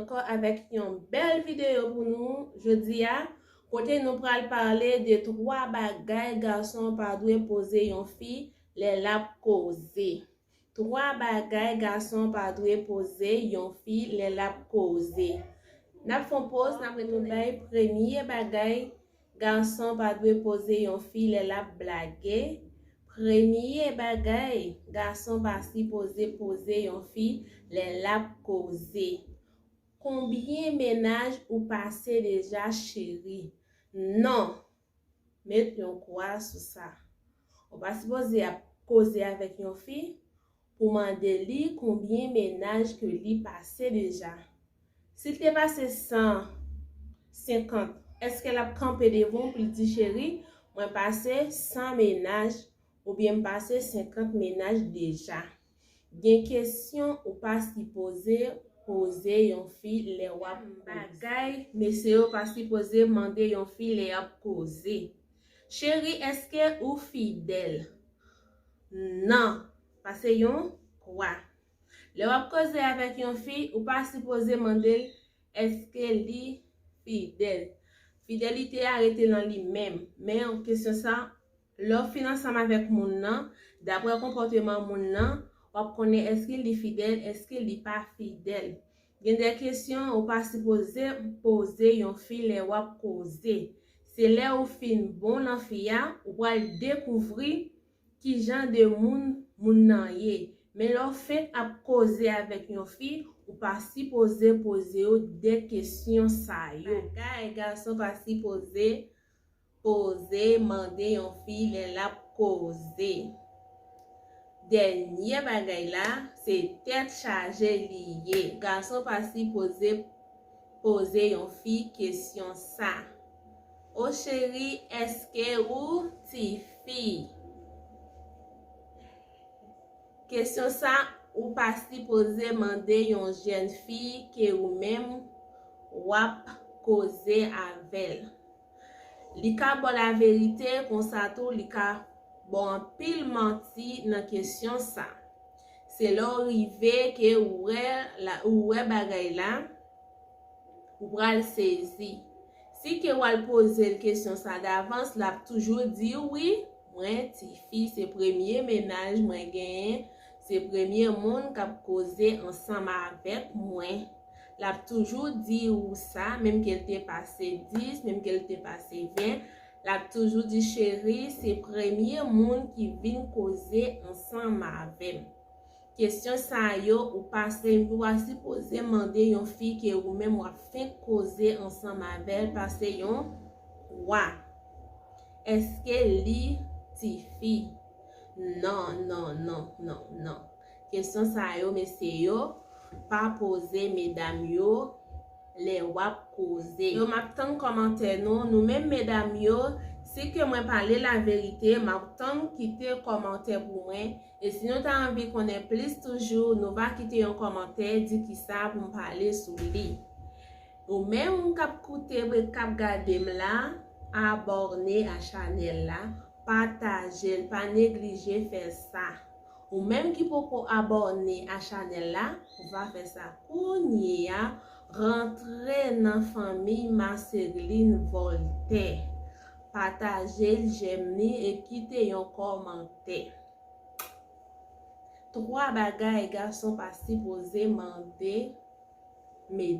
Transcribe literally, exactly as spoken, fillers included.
Ankò avèk yon bèl videyo pou nou jodi a, kote nou pral pale de twa bagay gason pa dwe poze yon fi lè l ap koze. Twa bagay gason pa dwe poze yon fi lè l ap koze. N ap fè yon poz, n ap retounen bay premye bagay gason pa dwe poze yon fi lè l ap blage. Premye bagay gason pa sipoze poze yon fi lè l ap koze. Konbyen mennaj ou pase deja, cheri? Non. Met yon kwa sou sa. Ou pa sipoze ap koze avèk yon fi pou mande li konbyen mennaj ke li pase deja. Si l te pase san senkant, èske l ap kanpe devan w pou l di, cheri, mwen pase san mennaj oubyen m pase senkant mennaj deja? Gen kesyon ou pa sipoze poze yon fi lè w ap koze. Bagay mesye yo pa sipoze mande yon fi lè y ap koze. Cheri, èske ou fidèl? Non. Pase yon kwa. Lè w ap koze avèk yon fi, ou pa sipoze mande l èske li fidèl. Fidelite a rete nan li menm. Men kesyon sa, lè w fin ansanm avèk moun nan, daprè konpòteman moun nan, w ap konnen èske li fidèl, èske li pa fidèl. Gen de kesyon ou pa sipoze poze yon fi lè w ap koze. Se lè ou fin bon nan fi a, ou pral dekouvri ki jan de moun moun nan ye. Men lè w fenk ap koze avèk yon fi, ou pa sipoze poze yo de kesyon sa yo. Bagay gason pa sipoze poze mande yon fi lè l ap koze. Dènye bagay la, se tèt chaje li ye. Gason pa sipoze poze yon fi kesyon sa. O cheri, èske ou tifi? Kesyon sa, ou pa sipoze mande yon jèn fi ke ou menm w ap koze avè l. Li ka ba w laverite, konsa tou li ka ba w anpil manti nan kesyon sa. Se lè w rive ke ou wè la, ou wè bagay la, ou pral sezi. Si ke w al poze l kesyon sa davans, l ap toujou di w, wi, mwen tifi, se premye mennaj mwen genyen, se premye moun k ap koze ansanm avèk mwen. L ap toujou di w sa, menm ke l te pase dis, menm ke l te pase ven, l ap toujou di, cheri, se premye moun ki vin koze ansanm avè m. Kesyon sa yo, ou pa, ou pa sipoze mande yon fi ke ou menm w ap fenk koze ansanm avè l pase yon kwa. Èske li tifi? Non, non, non, non, non. Kesyon sa yo, mesye yo, pa poze medam yo lè w ap koze. Yo, m ap tann kòmantè nou. Nou menm medam yo, si ke mwen pale laverite, m ap tann kite kòmantè pou mwen. E si nou ta anvi konnen plis toujou, nou va kite yon kòmantè, di kisa pou m pale sou li. Ou menm k ap koute m e k ap gade m la, abòne a chanèl la, pataje l, pa neglije fè sa. Ou menm ki poko abòne a chanèl la, ou va fè sa kounye a, rantre nan fanmi Marceline Voltaire. Pataje l, jèm li e kite yon kòmantè. Twa bagay gason pa sipoze mande medam.